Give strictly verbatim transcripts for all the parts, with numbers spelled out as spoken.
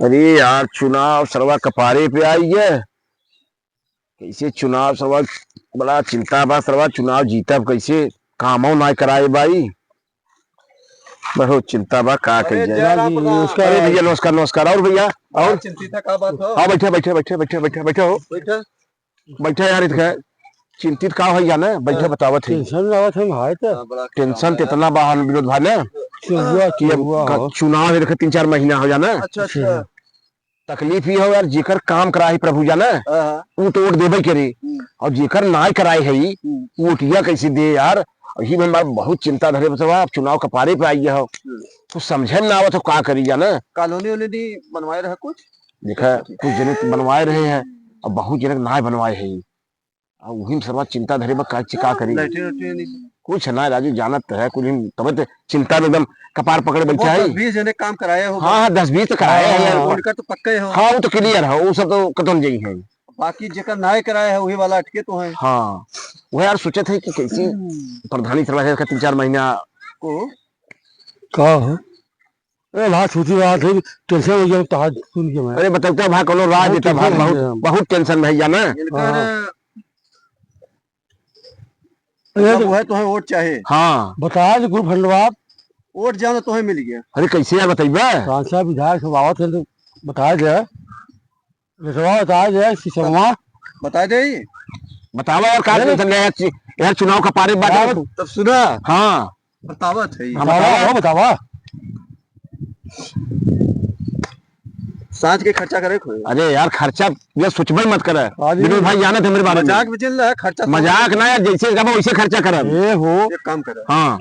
अरे यार, चुनाव सरवा कपारे पे आई है। कैसे चुनाव सरवा, बड़ा चिंता बा सरवा, चुनाव जीतब कैसे? कामो ना कराए बाई, बहुत चिंता बा, का अरे कइल जाए? जय राम जी, प्रधान। नमस्कार। अरे भैया, नमस्कार, नमस्कार। और भैया, और? चिंतित है, का बात हो? हाँ, बैठे, बैठे, बैठे, बैठे, बैठे, बैठे हो। बैठे। बैठे यार, इतने चिंतित का हो जाना, बैठे हाँ। बतावत है। टेंशन आवत है भाई तो। हाँ, बड़ा टेंशन तो इतना बा हम विनोद भाई ना, चुहुआ, कि अब चुहुआ का हो। चुनाव है, देखे तीन चार महीना हो जाना। अच्छा, अच्छा। तकलीफ ही हो यार, जेकर काम कराए है प्रभु जाना, हाँ, हाँ। ऊ तो वोट देबे करे, हम्म। और जेकर नाय कराए है, हम्म। वोटिया कैसे दे यार? यही में हमारा बहुत चिंता धरे बा, अब चुनाव कपारे पे आई है, हम्म। तो समझे में ना आवत हो का करी जाना। कॉलोनी वोलोनी बनवाए रहा कुछ? देखा, कुछ जने तो बनवाए रहे हैं, अब बहुत जने नाय बनवाए है। आ उही में सरवा चिंता धरे बा, का ची-, का करी? लैट्रिन वैट्रिन नहीं। कुछ ना राजू, जानत तो है, कुछ दिन तबे तो चिंता में एकदम कपार पकड़े बैठा है। दस बीस जने काम कराए हो। हाँ, हाँ, दस बीस तो कराए हैं यार। हाँ। उनका तो पक्का ही हो। हाँ, वो तो क्लियर है, वो सब तो खत्म जाई है। बाकी जेकर नाय कराए है, वही वाला अटके तो है। हाँ, वो यार सोचत है कि कैसी हम्म। प्रधानी सरवा है, इसका तीन चार महीना। को? का हो? ए, भाई, छोटी बात है, टेंशन हो गया, तो आज सुन के मैं। अरे, बतौता भाई, कोनो राय बहुत देता भाई, टेंशन बहुत, है। बहुत टेंशन में है जाना। इनकर हाँ। अरे, मतलब, तो वह तोहे वोट चाहे। हाँ। बता दे, ग्रुप फंडवा। वोट जाना तोहे मिल गया। अरे, कैसे यार, बतइबे? सांसद विधायक सब आवत है, तो बता दे। बेटवा बता दे, सिसवा। बता दे। बतावा यार, का अरे। टेंशन ले यार, चि-, यार, चुनाव कपारे बाटे। यार, तब सुना। हाँ। बतावत है। हाँ, बतावा, बतावा। हो, बतावा। साँझ के खर्चा करे खोए। अरे यार, खर्चा ये सोचबे मत करे। अरे। विनोद भाई जानत है मेरे बारे में। मजाक में चल रहा है, खर्चा मजाक ना यार, जैसे कबो वैसे खर्चा करब। ए हो। एक काम करे। हाँ।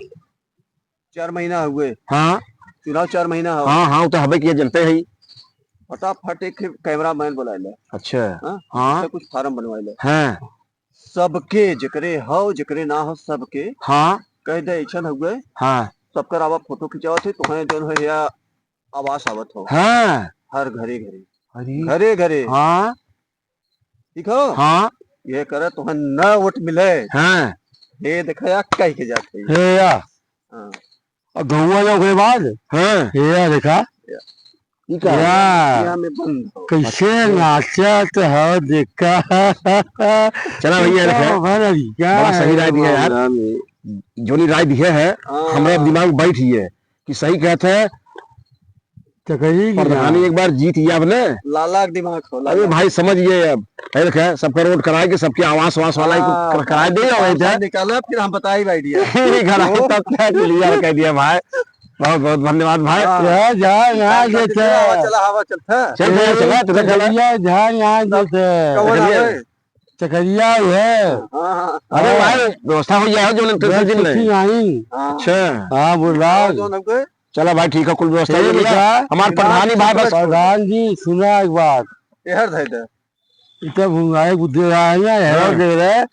चार महीना हुए। हाँ। चुनाव चार महीना हो। हाँ, हाँ, वो तो हबे किया, जनते ही। फटाफट एक कैमरामैन बुला ले। अच्छा। हाँ? हाँ। उससे कुछ फार्म बनवा ले। हाँ। सबके, जेकरे हो, जेकरे ना हो, सबके हाँ। कह दे, ऐसन हुए। हाँ। सबकर आवा फोटो खिंचावत है, तोहे जौन है या आवास आवत हो। हाँ। हर घरे घरे। अरे। घरे घरे। हाँ। ठीक हो? हाँ। ये करे तोहे न वोट मिले। हाँ। हे देखा या कह के जात है। हे या। हाँ। और गौवा जाओ के बाद? हाँ। हे या देखा। या। ई का? या। दुनिया में बंद हो। कैसे अच्छा। नाचत हो देखा। चला भैया, देखा। भैया, बड़ा सही राय दिया यार। मामला में। जोनी राय दिया है, हाँ। हमरा दिमाग बैठ ही है। कि सही कहत है। चकरी की प्रधानी ना। एक बार जीत गया अपने। लाला के दिमाग खोला अरे ना। भाई समझ गए अब। है देखे, सबका रोड कराए के, सबके आवास वास वाला ही हाँ, कर-, कराए दे, और पैसा इधर निकाला, फिर हम बताई आइडिया। ठीक है, ओ। तब तक clear कह दिया भाई। बहुत बहुत धन्यवाद भाई। हाँ। जा, जा, जा, हाँ, जा, चला, जा। चला, हवा चलता। चल भैया, चला, तू चल। चकरिया, जा, जा, तब जा, जा। कौन चकरिया। आवे? चकरिया है। हाँ, हाँ। अरे हाँ। भाई, व्यवस्था हो गया है, जो नहीं, दस दिन नहीं। छुट्टी नहीं। हाँ। अच्छा। हाँ, बोल रहा हाँ, है। जो हमको चला भाई, ठीक है, कुल व्यवस्था ठीक हो गया। है। हमार दिमाग प्रधानी भाई बस। प्रधान जी, सुना एक बात। एहर धै दे। इतना भुंगाए बुद्धि रहा है ना, एहर हाँ। दे रहे।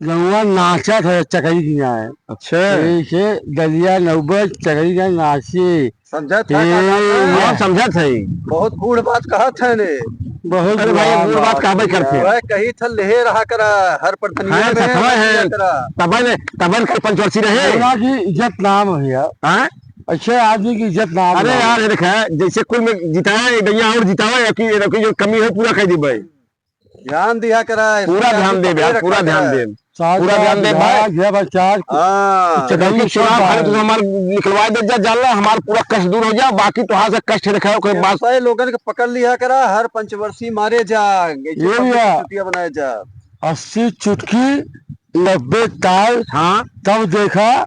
गौवा नाचत है चकरी की ना है। अच्छा। ऐसे दलिया नौबत चकरी का नाचे। समझत है का बात है? ए, हाँ, समझत है। बहुत गूढ़ बात कहत है ने। बहुत अरे भाई, गूढ़ गूढ़ बात बात कहबे है। करते हैं। वह कही था, लेहे रहा करा, हर प्रधानिया हाँ, में सतवा है। रहा करा। तबे ने, तबे ने कल पंचवर्षी रहे। बोला कि इज्जत नाम है यार। हाँ? अच्छे आदमी की इज्जत नाम अरे है। यार, ये देखा, जैसे कुल में जिताया, ये दैया और जितावा, या कि, या कि जो कमी हो, पूरा कर दी भाई। ध्यान दिया करा, पूरा ऐसे ध्यान आदमी देब यार, पकड़े पूरा रखा ध्यान करा। देब। चाचा पूरा ध्यान देब भाई। भाई, जय भाई, चार हाँ। चकरी अगर की चुनाव सब हारे तो भाई। हमार निकलवा दे जा, जाला, हमार पूरा कष्ट दूर हो जा, बाकी तोहार से कष्ट रखा है, ओकरे बाद ऐसे लोगन के पकड़ लिया करा, हर पंचवर्षी मारे जा, ऐसे ये पब्लिक भैया। की चुतिया बनाए जा। अस्सी चुटकी, नब्बे ताल, हाँ। तब देखा,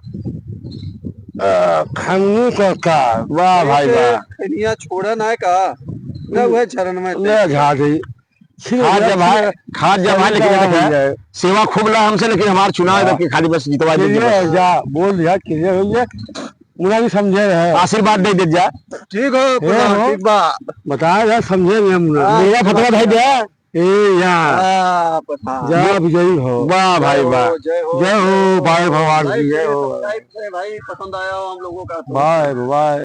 अ, खन्नू का ताल। वाह भाई, ऐसे वाह। खनिया छोड़ा ना है का? ना वह झरन में ले देखा। झाड़ दे। खाद जब है, खाद जब है, लेकिन clear हो जाए। सेवा खूब ला हमसे, लेकिन हमार चुनाव हाँ। इधर के खाली बस जितवा दे clear बस। हो जा, बोल दिया, clear हो गया। उन्हें भी समझे रहे। आशीर्वाद दे दे जा। ठीक हो, हे प्रधान, हो। ठीक बा। बता रहे, समझे नहीं हम लोग। हाँ, मेरा ठीक फतवा बा। भाई दे। ए या। हाँ, प्रधान। जा विजयी हो। वाह भाई, जय हो, वाह। जय हो, जय हो, जय हो। भाई भगवान भाई, की जय हो। भाई, भाई, पसंद आया हो हम लोगों का तो। वाह, वाह।